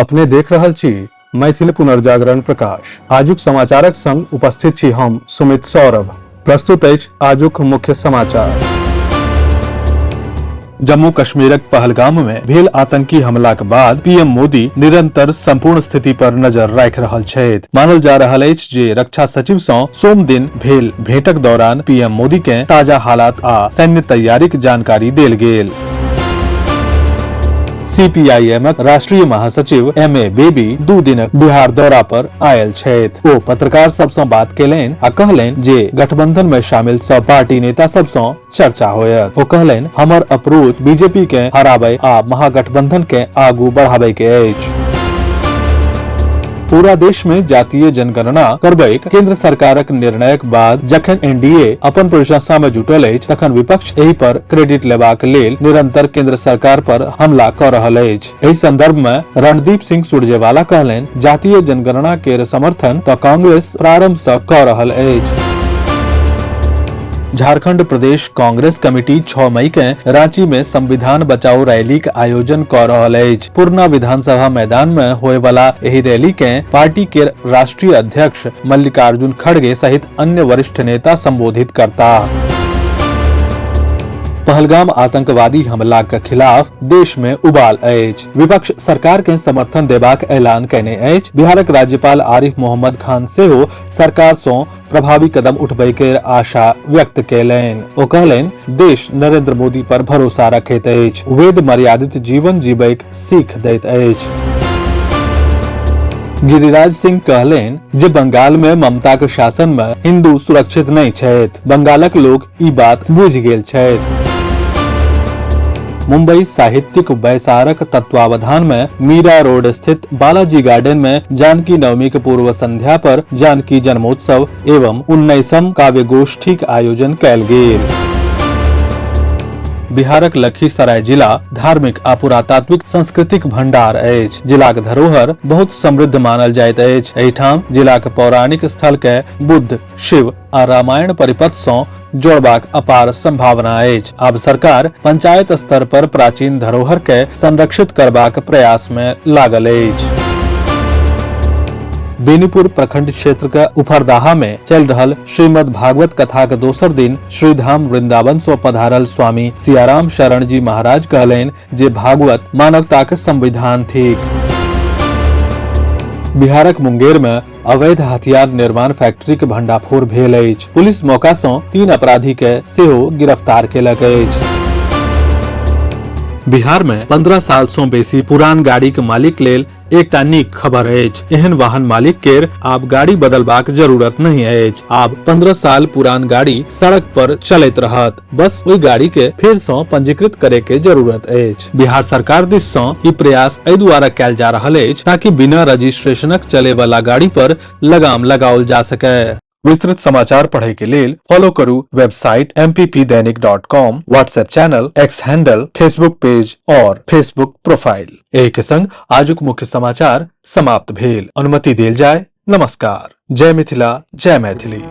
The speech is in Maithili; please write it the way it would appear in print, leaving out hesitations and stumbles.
अपने देख रहल छी मैथिल पुनर्जागरण प्रकाश। आजुक समाचारक संग उपस्थित छी हम सुमित सौरभ। प्रस्तुत अछि आजुक मुख्य समाचार। जम्मू कश्मीरक पहलगाम में भेल आतंकी हमलाक बाद पीएम मोदी निरंतर संपूर्ण स्थिति पर नजर राखि रहल छथि। मानल जा रहल अछि जे रक्षा सचिव सं सोम दिन भेल भेंटक दौरान पीएम मोदी के ताजा हालात आ सैन्य तैयारीक जानकारी देल गेल। सीपीआईएमक राष्ट्रीय महासचिव एम ए बेबी 2 दिनक बिहार दौरा पर आयल छथि। ओ पत्रकार सब सं बात केलनि आ कहलनि जे गठबंधन में शामिल सब पार्टी नेता सब सं चर्चा होयत। ओ कहलनि, हमर अप्रोच बीजेपी के हराबय आ महागठबंधन के आगू बढ़ाबय के अछि। पूरा देश में जातीय जनगणना करबैक केंद्र सरकारक निर्णयक बाद जखन एनडीए अपन प्रशंसा में जुटल अछि, तखन विपक्ष एहि पर क्रेडिट लेबाक लेल निरंतर केंद्र सरकार पर हमला क रहल अछि। एहि संदर्भ में रणदीप सिंह सुरजेवाला कहलनि, जातीय जनगणना केर समर्थन त कांग्रेस प्रारंभ स क रहल अछि। झारखंड प्रदेश कांग्रेस कमिटी 6 मई के रांची में संविधान बचाओ रैली के आयोजन क रहल अछि। पूर्णा विधानसभा मैदान में होए वाला एहि रैली के पार्टी के राष्ट्रीय अध्यक्ष मल्लिकार्जुन खड़गे सहित अन्य वरिष्ठ नेता संबोधित करता। पहलगाम आतंकवादी हमला के खिलाफ देश में उबाल अछि। विपक्ष सरकार के समर्थन देबाक ऐलान कयने अछि। बिहारक राज्यपाल आरिफ मोहम्मद खान सेहो सरकार सं प्रभावी कदम उठबै के आशा व्यक्त कयलनि। ओ कहलनि, देश नरेंद्र मोदी पर भरोसा रखैत अछि, वेद मर्यादित जीवन जीबैक सीख दैत अछि। गिरिराज सिंह कहलनि जे बंगाल में ममता के शासन में हिंदू सुरक्षित नहीं छथि। बंगालक लोग ई बात बुझि गेल छथि। मुंबई साहित्यिक बैसारक तत्वावधान में मीरा रोड स्थित बालाजी गार्डन में जानकी नवमी के पूर्व संध्या पर जानकी जन्मोत्सव एवं 19म काव्य गोष्ठी के आयोजन कयल गेल। बिहारक लखीसराय जिला धार्मिक आ पुरातात्विक सांस्कृतिक भंडार अछि। जिलाक धरोहर बहुत समृद्ध मानल जाइत अछि। एहिठाम जिलाक पौराणिक स्थल के बुद्ध, शिव आ रामायण परिपथ सं जोड़बाक अपार संभावना अछि। आब सरकार पंचायत स्तर पर प्राचीन धरोहर के संरक्षित करबाक प्रयास में लागल अछि। बेनीपुर प्रखंड क्षेत्र के उफरदाहा में चल रहल श्रीमद् भागवत कथा के दोसर दिन श्रीधाम वृंदावन सो पधारल स्वामी सियाराम शरण जी महाराज कहलनि जे भागवत मानवता के संविधान थिक। बिहारक मुंगेर में अवैध हथियार निर्माण फैक्ट्री के भंडाफोड़ भेल अछि। पुलिस मौका सं 3 अपराधी के सेहो गिरफ्तार केलक अछि। बिहार में 15 साल सं बेसी पुरान गाड़ी के मालिक लेल एकटा नीक खबर अछि। एहन वाहन मालिक केर आब गाड़ी बदलबाक जरूरत नहीं अछि। आब 15 साल पुरान गाड़ी सड़क पर चलैत रहत, बस ओहि गाड़ी के फेर सं पंजीकृत करे के जरूरत अछि। बिहार सरकार दिस सं ई प्रयास एहि द्वारा कैल जा रहल अछि ताकि बिना रजिस्ट्रेशनक चले वाला गाड़ी पर लगाम लगाओल जा सके। विस्तृत समाचार पढ़े के लेल फॉलो करू website mppdainik.com, WhatsApp channel, X handle, Facebook page और फेसबुक प्रोफाइल। एहि के संग आजुक मुख्य समाचार समाप्त भेल। अनुमति देल जाय। नमस्कार। जय मिथिला, जय मैथिली।